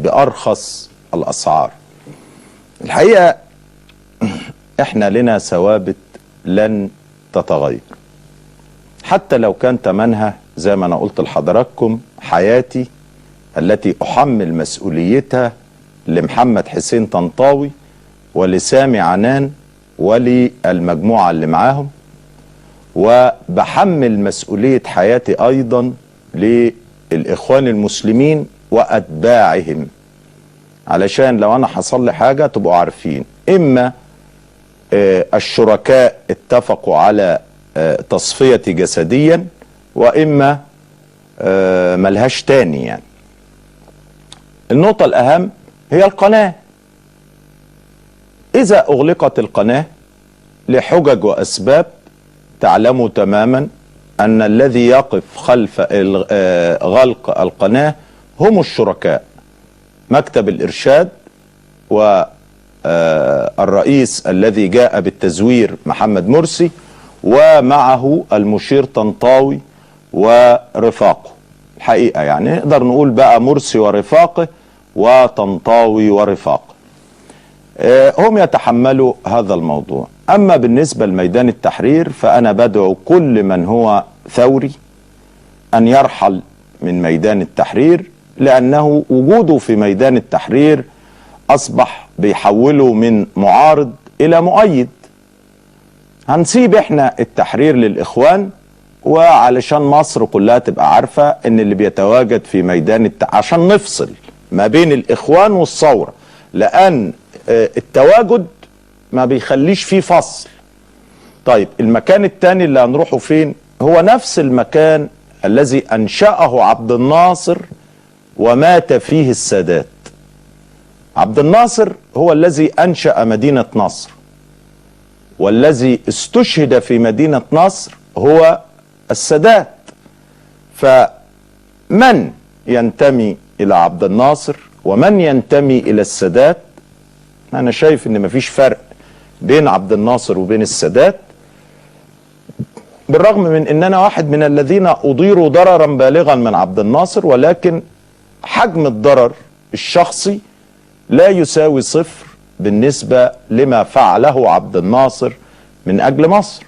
بأرخص الأسعار. الحقيقة احنا لنا ثوابت لن تتغير، حتى لو كان تمنها زي ما انا قلت لحضراتكم حياتي التي احمل مسؤوليتها لمحمد حسين طنطاوي ولسامي عنان وللمجموعة اللي معاهم، وبحمل مسؤولية حياتي ايضا للاخوان المسلمين واتباعهم، علشان لو انا حصل لي حاجة تبقوا عارفين. اما الشركاء اتفقوا على تصفيتي جسديا، واما ملهاش تاني يعني. النقطة الأهم هي القناة. إذا أغلقت القناة لحجج وأسباب تعلموا تماما أن الذي يقف خلف غلق القناة هم الشركاء، مكتب الإرشاد والرئيس الذي جاء بالتزوير محمد مرسي، ومعه المشير طنطاوي ورفاقه. الحقيقة يعني نقدر نقول بقى مرسي ورفاقه وطنطاوي ورفاقه، هم يتحملوا هذا الموضوع. أما بالنسبة لميدان التحرير فأنا بدعو كل من هو ثوري أن يرحل من ميدان التحرير، لأنه وجوده في ميدان التحرير أصبح بيحوله من معارض إلى مؤيد. هنسيب احنا التحرير للإخوان، وعلشان مصر كلها تبقى عارفة ان اللي بيتواجد في ميدان عشان نفصل ما بين الإخوان والثورة، لأن التواجد ما بيخليش فيه فصل. طيب المكان التاني اللي هنروحه فين؟ هو نفس المكان الذي أنشأه عبد الناصر ومات فيه السادات. عبد الناصر هو الذي أنشأ مدينة نصر، والذي استشهد في مدينة نصر هو السادات. فمن ينتمي إلى عبد الناصر ومن ينتمي إلى السادات؟ أنا شايف إن مفيش فرق بين عبد الناصر وبين السادات، بالرغم من إن أنا واحد من الذين أضيروا ضررا بالغا من عبد الناصر، ولكن حجم الضرر الشخصي لا يساوي صفر بالنسبة لما فعله عبد الناصر من أجل مصر.